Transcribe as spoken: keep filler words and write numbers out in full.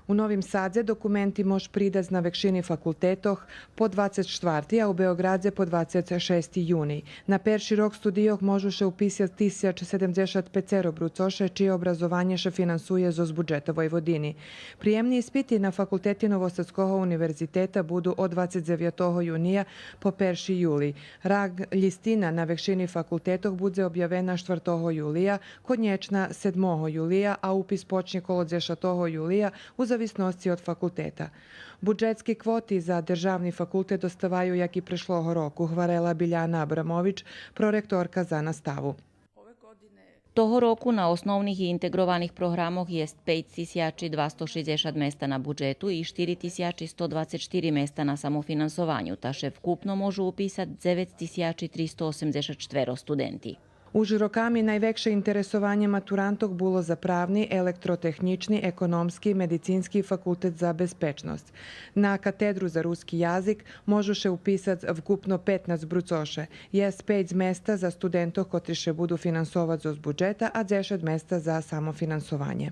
У Новим Садзе документи мож придац на векшини факултетох по двацец штварти, а у Беоґрадзе по двацец шести юний. На перши рок студийох можу ше уписац тисяч седемдзешат пецеро бруцоше, чиє образованє ше финансує зоз буджета Войводини. Приємни испити на факултети Новосадского универзитета буду од двацец дзевятого юния по перши юлий. Ранґ лїстина на векшини факултетох будзе обявена штвартого юлия, конєчна седмого юлия, а упис почнє коло дзешатого юлия у зависносци од факултета. Буджетски квоти за державни факултет оставаю як и прешлого року, гварела Биляна Абрамович, проректорка за наставу. Того року на основних и интеґрованих програмох єст пейц тисячи двасто шейдзешат места на буджету и штири тисячи сто двацец штири места на самофинансованю, та ше вкупно можу уписац дзевец тисячи тристо осемдзешат штверо студенти. Уж роками найвекше интересованє матурантох було за правни, електротехнїчни, економски, медицински и факултет за безпечносц. На катедру за руски язик можу ше уписац вкупно петнац бруцоше. Єст пейц места за студентох котри ше буду финансовац зоз буджета, а дзешет места за самофинансованє.